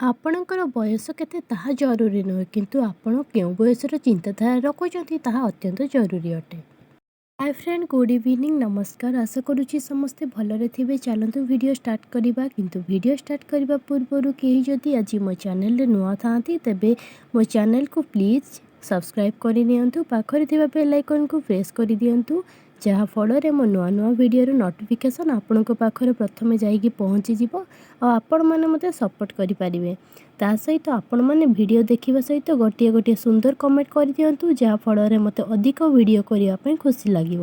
ଆପଣଙ୍କର ବୟସ କେତେ ତାହା ଜରୁରୀ ନୁହେଁ, କିନ୍ତୁ ଆପଣ କେଉଁ ବୟସର ଚିନ୍ତାଧାରା ରଖୁଛନ୍ତି, ତାହା ଅତ୍ୟନ୍ତ ଜରୁରୀ ଅଟେ। ହାଏ ଫ୍ରେଣ୍ଡ, ଗୁଡ଼୍ ଇଭିନିଂ, ନମସ୍କାର। ଆଶା କରୁଛି ସମସ୍ତେ ଭଲରେ ଥିବେ। ଚାଲନ୍ତୁ, ଭିଡ଼ିଓ ଷ୍ଟାର୍ଟ କରିବା। କିନ୍ତୁ ଭିଡ଼ିଓ ଷ୍ଟାର୍ଟ କରିବା ପୂର୍ବରୁ କେହି ଯଦି ଆଜି ମୋ ଚ୍ୟାନେଲରେ ନୂଆ ଥାଆନ୍ତି, ତେବେ ମୋ ଚ୍ୟାନେଲକୁ ପ୍ଲିଜ୍ ସବସ୍କ୍ରାଇବ୍ କରିନିଅନ୍ତୁ। ପାଖରେ ଥିବା ବେଲ୍ ଆଇକନ୍କୁ ପ୍ରେସ୍ କରିଦିଅନ୍ତୁ, ଯାହାଫଳରେ ମୋ ନୂଆ ନୂଆ ଭିଡ଼ିଓର ନୋଟିଫିକେସନ୍ ଆପଣଙ୍କ ପାଖରେ ପ୍ରଥମେ ଯାଇକି ପହଞ୍ଚିଯିବ ଆଉ ଆପଣମାନେ ମୋତେ ସପୋର୍ଟ କରିପାରିବେ। ତା ସହିତ ଆପଣମାନେ ଭିଡ଼ିଓ ଦେଖିବା ସହିତ ଗୋଟିଏ ଗୋଟିଏ ସୁନ୍ଦର କମେଣ୍ଟ କରିଦିଅନ୍ତୁ, ଯାହାଫଳରେ ମୋତେ ଅଧିକ ଭିଡ଼ିଓ କରିବା ପାଇଁ ଖୁସି ଲାଗିବ।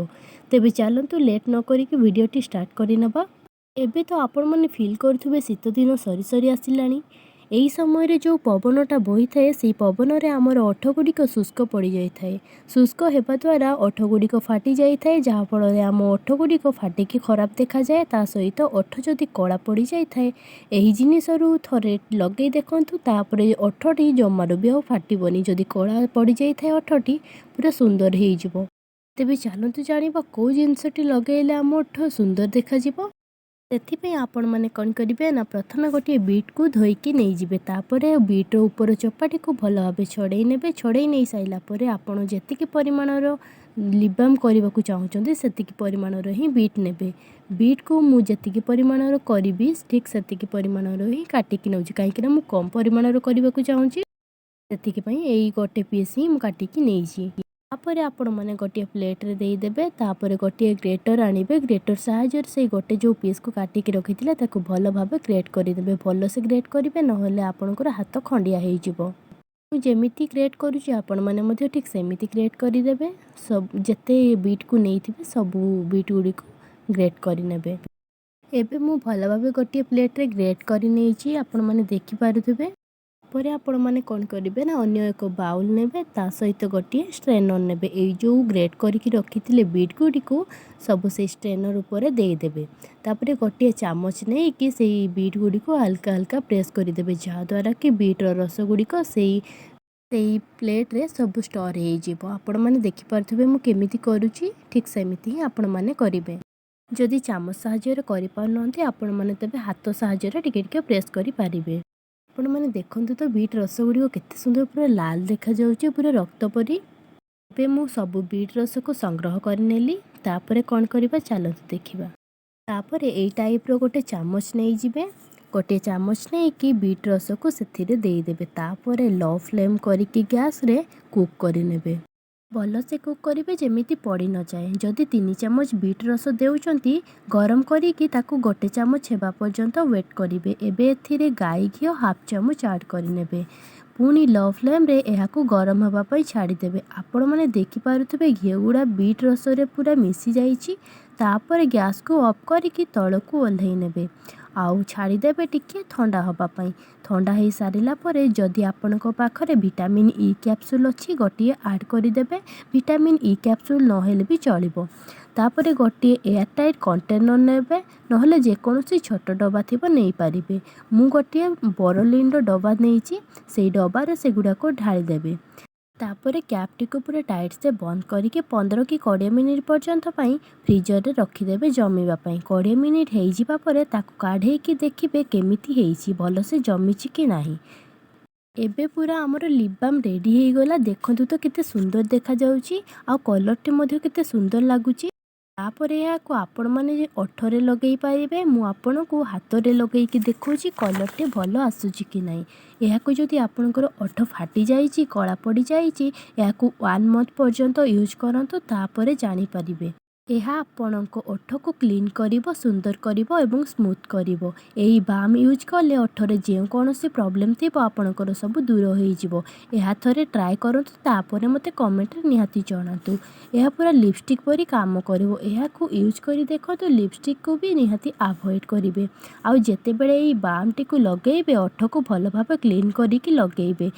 ତେବେ ଚାଲନ୍ତୁ, ଲେଟ୍ ନ କରିକି ଭିଡ଼ିଓଟି ଷ୍ଟାର୍ଟ କରିନେବା। ଏବେ ତ ଆପଣମାନେ ଫିଲ୍ କରୁଥିବେ, ଶୀତ ଦିନ ସରି ସରି ଆସିଲାଣି। ଏହି ସମୟରେ ଯେଉଁ ପବନଟା ବହିଥାଏ, ସେଇ ପବନରେ ଆମର ଓଠ ଗୁଡ଼ିକ ଶୁଷ୍କ ପଡ଼ିଯାଇଥାଏ। ଶୁଷ୍କ ହେବା ଦ୍ୱାରା ଓଠ ଗୁଡ଼ିକ ଫାଟି ଯାଇଥାଏ, ଯାହାଫଳରେ ଆମ ଓଠ ଗୁଡ଼ିକ ଫାଟିକି ଖରାପ ଦେଖାଯାଏ। ତା ସହିତ ଓଠ ଯଦି କଳା ପଡ଼ିଯାଇଥାଏ, ଏହି ଜିନିଷରୁ ଥରେ ଲଗେଇ ଦେଖନ୍ତୁ। ତାପରେ ଓଠଟି ଜମାରୁ ବି ଆଉ ଫାଟିବନି। ଯଦି କଳା ପଡ଼ିଯାଇଥାଏ, ଓଠଟି ପୁରା ସୁନ୍ଦର ହେଇଯିବ। ତେବେ ଚାଲନ୍ତୁ ଜାଣିବା, କେଉଁ ଜିନିଷଟି ଲଗେଇଲେ ଆମ ଓଠ ସୁନ୍ଦର ଦେଖାଯିବ। ସେଥିପାଇଁ ଆପଣମାନେ କ'ଣ କରିବେ ନା, ପ୍ରଥମେ ଗୋଟିଏ ବିଟ୍କୁ ଧୋଇକି ନେଇଯିବେ। ତାପରେ ବିଟ୍ର ଉପର ଚୋପାଟିକୁ ଭଲ ଭାବେ ଛଡ଼େଇ ନେବେ। ଛଡ଼େଇ ନେଇ ସାରିଲା ପରେ ଆପଣ ଯେତିକି ପରିମାଣର ଲିପ୍ ବାମ୍ କରିବାକୁ ଚାହୁଁଛନ୍ତି, ସେତିକି ପରିମାଣର ହିଁ ବିଟ୍ ନେବେ। ବିଟ୍କୁ ମୁଁ ଯେତିକି ପରିମାଣର କରିବି, ଠିକ୍ ସେତିକି ପରିମାଣର ହିଁ କାଟିକି ନେଉଛି, କାହିଁକିନା ମୁଁ କମ୍ ପରିମାଣର କରିବାକୁ ଚାହୁଁଛି। ସେତିକି ପାଇଁ ଏଇ ଗୋଟେ ପିସ୍ ହିଁ ମୁଁ କାଟିକି ନେଇଛି। ତାପରେ ଆପଣମାନେ ଗୋଟିଏ ପ୍ଲେଟ୍ରେ ଦେଇଦେବେ। ତାପରେ ଗୋଟିଏ ଗ୍ରେଟର୍ ଆଣିବେ। ଗ୍ରେଟର୍ ସାହାଯ୍ୟରେ ସେଇ ଗୋଟେ ଯେଉଁ ପିସ୍କୁ କାଟିକି ରଖିଥିଲେ, ତାକୁ ଭଲ ଭାବେ ଗ୍ରେଟ୍ କରିଦେବେ। ଭଲସେ ଗ୍ରେଟ୍ କରିବେ, ନହେଲେ ଆପଣଙ୍କର ହାତ ଖଣ୍ଡିଆ ହେଇଯିବ। ମୁଁ ଯେମିତି ଗ୍ରେଟ୍ କରୁଛି, ଆପଣମାନେ ମଧ୍ୟ ଠିକ୍ ସେମିତି ଗ୍ରେଟ୍ କରିଦେବେ। ସବୁ ଯେତେ ବିଟ୍କୁ ନେଇଥିବେ, ସବୁ ବିଟ୍ ଗୁଡ଼ିକୁ ଗ୍ରେଟ୍ କରିନେବେ। ଏବେ ମୁଁ ଭଲ ଭାବେ ଗୋଟିଏ ପ୍ଲେଟ୍ରେ ଗ୍ରେଟ୍ କରିନେଇଛି, ଆପଣମାନେ ଦେଖିପାରୁଥିବେ। ପରେ ଆପଣମାନେ କ'ଣ କରିବେ ନା, ଅନ୍ୟ ଏକ ବାଉଲ୍ ନେବେ, ତା ସହିତ ଗୋଟିଏ ଷ୍ଟ୍ରେନର୍ ନେବେ। ଏଇ ଯେଉଁ ଗ୍ରେଟ୍ କରିକି ରଖିଥିଲେ ବିଟ୍ ଗୁଡ଼ିକୁ, ସବୁ ସେଇ ଷ୍ଟ୍ରେନର୍ ଉପରେ ଦେଇଦେବେ। ତାପରେ ଗୋଟିଏ ଚାମଚ ନେଇକି ସେଇ ବିଟ୍ ଗୁଡ଼ିକୁ ହାଲକା ହାଲକା ପ୍ରେସ୍ କରିଦେବେ, ଯାହାଦ୍ୱାରା କି ବିଟ୍ର ରସ ଗୁଡ଼ିକ ସେଇ ସେଇ ପ୍ଲେଟ୍ରେ ସବୁ ଷ୍ଟୋର୍ ହେଇଯିବ। ଆପଣମାନେ ଦେଖିପାରୁଥିବେ ମୁଁ କେମିତି କରୁଛି, ଠିକ୍ ସେମିତି ହିଁ ଆପଣମାନେ କରିବେ। ଯଦି ଚାମଚ ସାହାଯ୍ୟରେ କରିପାରୁନାହାନ୍ତି ଆପଣମାନେ, ତେବେ ହାତ ସାହାଯ୍ୟରେ ଟିକେ ଟିକେ ପ୍ରେସ୍ କରିପାରିବେ। ଆପଣମାନେ ଦେଖନ୍ତୁ ତ, ବିଟ୍ ରସ ଗୁଡ଼ିକ କେତେ ସୁନ୍ଦର ପୁରା ଲାଲ ଦେଖାଯାଉଛି, ପୁରା ରକ୍ତ ପରି। ଏବେ ମୁଁ ସବୁ ବିଟ୍ ରସକୁ ସଂଗ୍ରହ କରିନେଲି। ତାପରେ କ'ଣ କରିବା, ଚାଲନ୍ତୁ ଦେଖିବା। ତାପରେ ଏଇ ଟାଇପ୍ର ଗୋଟେ ଚାମଚ ନେଇଯିବେ। ଗୋଟିଏ ଚାମଚ ନେଇକି ବିଟ୍ ରସକୁ ସେଥିରେ ଦେଇଦେବେ। ତାପରେ ଲୋ ଫ୍ଲେମ୍ କରିକି ଗ୍ୟାସ୍ରେ କୁକ୍ କରିନେବେ। ଭଲସେ କୁକ୍ କରିବେ, ଯେମିତି ପୋଡ଼ି ନଯାଏ। ଯଦି 3 ଚାମଚ ବିଟ୍ ରସ ଦେଉଛନ୍ତି, ଗରମ କରିକି ତାକୁ ଗୋଟେ ଚାମଚ ହେବା ପର୍ଯ୍ୟନ୍ତ ୱେଟ୍ କରିବେ। ଏବେ ଏଥିରେ ଗାଈ ଘିଅ ହାଫ୍ ଚାମଚ ଆଡ଼୍ କରିନେବେ। ପୁଣି ଲୋ ଫ୍ଲେମ୍ରେ ଏହାକୁ ଗରମ ହେବା ପାଇଁ ଛାଡ଼ିଦେବେ। ଆପଣମାନେ ଦେଖିପାରୁଥିବେ, ଘିଅ ଗୁଡ଼ା ବିଟ୍ ରସରେ ପୁରା ମିଶି ଯାଇଛି। ତାପରେ ଗ୍ୟାସ୍କୁ ଅଫ୍ କରିକି ତଳକୁ ଓହ୍ଲେଇ ନେବେ ଆଉ ଛାଡ଼ିଦେବେ ଟିକିଏ ଥଣ୍ଡା ହେବା ପାଇଁ। ଥଣ୍ଡା ହେଇସାରିଲା ପରେ ଯଦି ଆପଣଙ୍କ ପାଖରେ ଭିଟାମିନ୍ ଇ କ୍ୟାପସୁଲ୍ ଅଛି, ଗୋଟିଏ ଆଡ଼୍ କରିଦେବେ। ଭିଟାମିନ୍ ଇ କ୍ୟାପସୁଲ୍ ନହେଲେ ବି ଚଳିବ। ତାପରେ ଗୋଟିଏ ଏୟାର ଟାଇଟ୍ କଣ୍ଟେନର୍ ନେବେ, ନହେଲେ ଯେକୌଣସି ଛୋଟ ଡବା ଥିବ ନେଇପାରିବେ। ମୁଁ ଗୋଟିଏ ବୋରୋଲିନ୍ର ଡବା ନେଇଛି। ସେଇ ଡବାରେ ସେଗୁଡ଼ାକୁ ଢାଳିଦେବେ। ତାପରେ କ୍ୟାପ୍ଟିକୁ ପୁରା ଟାଇଟ୍ ସେ ବନ୍ଦ କରିକି 15 କି 20 ମିନିଟ୍ ପର୍ଯ୍ୟନ୍ତ ପାଇଁ ଫ୍ରିଜରରେ ରଖିଦେବେ ଜମିବା ପାଇଁ। 20 ମିନିଟ୍ ହେଇଯିବା ପରେ ତାକୁ କାଢ଼େଇକି ଦେଖିବେ କେମିତି ହେଇଛି, ଭଲସେ ଜମିଛି କି ନାହିଁ। ଏବେ ପୁରା ଆମର ଲିପ୍ ବାମ୍ ରେଡ଼ି ହେଇଗଲା। ଦେଖନ୍ତୁ ତ, କେତେ ସୁନ୍ଦର ଦେଖାଯାଉଛି ଆଉ କଲର୍ଟି ମଧ୍ୟ କେତେ ସୁନ୍ଦର ଲାଗୁଛି। ତାପରେ ଏହାକୁ ଆପଣମାନେ ଓଠରେ ଲଗେଇ ପାରିବେ। ମୁଁ ଆପଣଙ୍କୁ ହାତରେ ଲଗେଇକି ଦେଖାଉଛି, କଲର୍ଟି ଭଲ ଆସୁଛି କି ନାହିଁ। ଏହାକୁ ଯଦି ଆପଣଙ୍କର ଓଠ ଫାଟି ଯାଇଛି, କଳା ପଡ଼ିଯାଇଛି, ଏହାକୁ ୱାନ୍ ମନ୍ଥ ପର୍ଯ୍ୟନ୍ତ ୟୁଜ୍ କରନ୍ତୁ, ତାପରେ ଜାଣିପାରିବେ। ଏହା ଆପଣଙ୍କ ଓଠକୁ କ୍ଲିନ୍ କରିବ, ସୁନ୍ଦର କରିବ ଏବଂ ସ୍ମୁଥ୍ କରିବ। ଏହି ବାମ୍ ୟୁଜ୍ କଲେ ଓଠରେ ଯେକୌଣସି ପ୍ରୋବ୍ଲେମ୍ ଥିବ, ଆପଣଙ୍କର ସବୁ ଦୂର ହୋଇଯିବ। ଏହା ଥରେ ଟ୍ରାଏ କରନ୍ତୁ, ତାପରେ ମୋତେ କମେଣ୍ଟରେ ନିହାତି ଜଣାନ୍ତୁ। ଏହା ପୁରା ଲିପଷ୍ଟିକ୍ ପରି କାମ କରିବ। ଏହାକୁ ୟୁଜ୍ କରି ଦେଖନ୍ତୁ, ଲିପଷ୍ଟିକ୍କୁ ବି ନିହାତି ଆଭଏଡ଼୍ କରିବେ। ଆଉ ଯେତେବେଳେ ଏଇ ବାମ୍ଟିକୁ ଲଗେଇବେ, ଓଠକୁ ଭଲ ଭାବେ କ୍ଲିନ୍ କରିକି ଲଗେଇବେ।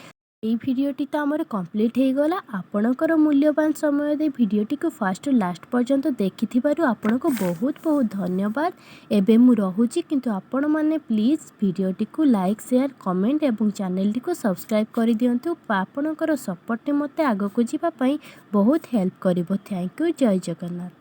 ଏଇ ଭିଡ଼ିଓଟି ତ ଆମର କମ୍ପ୍ଲିଟ୍ ହେଇଗଲା। ଆପଣଙ୍କର ମୂଲ୍ୟବାନ ସମୟ ଦେଇ ଭିଡ଼ିଓଟିକୁ ଫାଷ୍ଟରୁ ଲାଷ୍ଟ ପର୍ଯ୍ୟନ୍ତ ଦେଖିଥିବାରୁ ଆପଣଙ୍କୁ ବହୁତ ବହୁତ ଧନ୍ୟବାଦ। ଏବେ ମୁଁ ରହୁଛି, କିନ୍ତୁ ଆପଣମାନେ ପ୍ଲିଜ୍ ଭିଡ଼ିଓଟିକୁ ଲାଇକ୍, ସେୟାର, କମେଣ୍ଟ ଏବଂ ଚ୍ୟାନେଲଟିକୁ ସବସ୍କ୍ରାଇବ୍ କରିଦିଅନ୍ତୁ। ଆପଣଙ୍କର ସପୋର୍ଟଟି ମୋତେ ଆଗକୁ ଯିବା ପାଇଁ ବହୁତ ହେଲ୍ପ କରିବ। Thank you. Jay Jagannath.